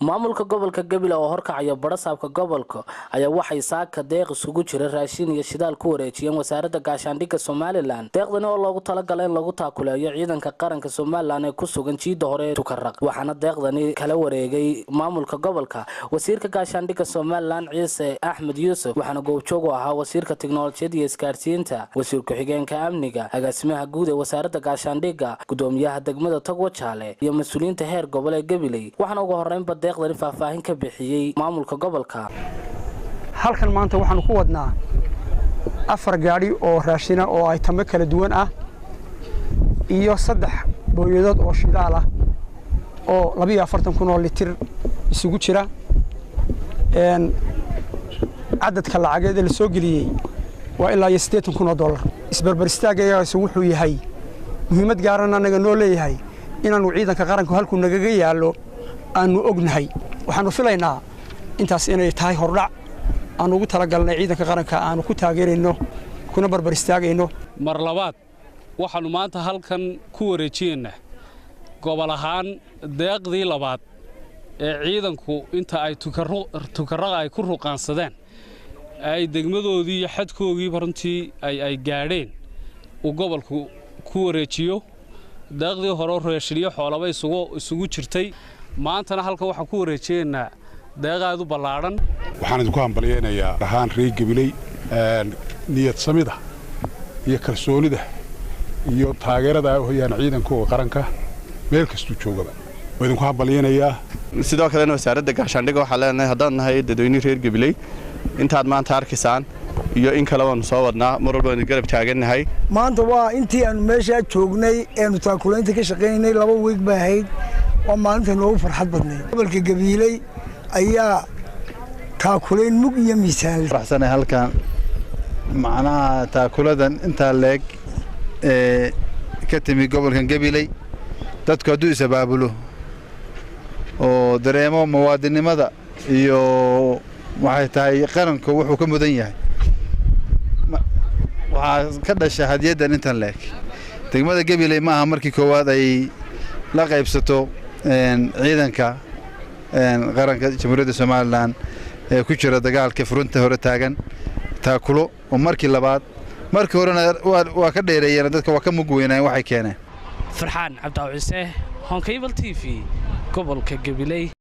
Maamulka gobolka Gabiley oo horkacaya barasaabka gobolka ayaa waxay saaka deeq isugu jira raashin iyo shidaal ku wareejiyeen wasaaradda gaashaandhigga Somaliland. Deeqdani oo loogu talagalay in lagu taakuleeyo ciidanka qaranka Somaliland ee ku sugan jiidda hore ee Tukaraq. Waxaana deeqdani kala wareegay maamulka gobolka wasiirka gaashaandhigga Somaliland Ciise Axmed Yuusuf, waxaana goobjoog u ahaa wasiirka tiknoolajiyadda iyo isgaarsiinta, wasiir ku-xigeenka amniga, agaasimaha guud ee wasaaradda gaashaandhigga, gudoomiyaha degmada Togwajaale iyo mas-uuliyiinta heer gobol ee Gabiley. Waxaana ugu horreynba deeqdani faahfaahin ka bixiyey maamulka gobolka. Halkan maanta waxaanu ku wadnaa 4 gaadhi oo raashina oo ay tamo kala duwan ah iyo 3 booyadood oo shidaal ah oo 42,000 oo litir isugu jira. Cadadka lacageed ee la soo geliyey waa ilaa iyo 80,000 oo dollar. Isbarbar istaagayagaasi wuxuu yahay muhiimad gaaran annaga noo leeyahay inaannu ciidanka qaranku halkuu nagaga yaallo aanu ognahay. Waxaanu filaynaa intaas inay tahay hordhac aanu ugu talagalnay ciidanka qaranka aanu ku taageerayno kuna barbar istaagayno. Mar labaad waxaannu maanta halkan ku wareejiyeynaa gobol ahaan deeqdii labaad ee ciidanku inta ay Tukarada ay ku ruqaansadeen ay degmadoodii iyo xadkoogiiba runtii ay gaadheen uu gobolku ku wareejiyo. Deeqdii hore raashin iyo xoolaba isugu jirtay. Maantana halkan waxaan ku wareejiyeynaa deeq aad u ballaadhan. Waxaan idinku hambalyeynayaa ahaan reer Gabiley niyad samida iyo kalsoonida iyo taageerada ay u hayaan ciidankooda qaranka meel kastuu joogaba. Waa idinku hambalyeynayaa. Sidoo kalena wasaaradda gaashaandhigga waxaan leenahay haddaan nahay dadweynihii reer Gabiley intaad maanta arkaysaan iyo in kale waanu soo wadnaa, mar walba waanu garab taagannahay. Maanta waa intii aanu meeshaa joognay eenu taakulaynta ka shaqaynaynay 2 wiig bay ahayd, waa maalinta noogu farxad badnayd. Gobolka Gabiley ayaa taakulayn mug iyo miisaan leh. Faraxsanahay halkan macnaha taakuladan intaa leeg ee ka timi gobolkan Gabiley. Dadku hadduu is abaabulo oo dareemo muwaadinimada iyo waxay tahay qaranku wuxuu ka mudan yahay, waxaa ka dhasha hadiyaddan intan leeg. Degmada Gabiley ma aha markii koowaad ay la qaybsato ciidanka qaranka Jamhuuriyadda Somaliland ee ku jira dagaalka furunta hore taagan taakulo, oo markii labaad, markii horena waa ka dheereeyeen, dadka waa ka mug weynayeen waxay keeneen. Farxaan Cabdi Ciise, Honkable TV, gobolka Gabiley.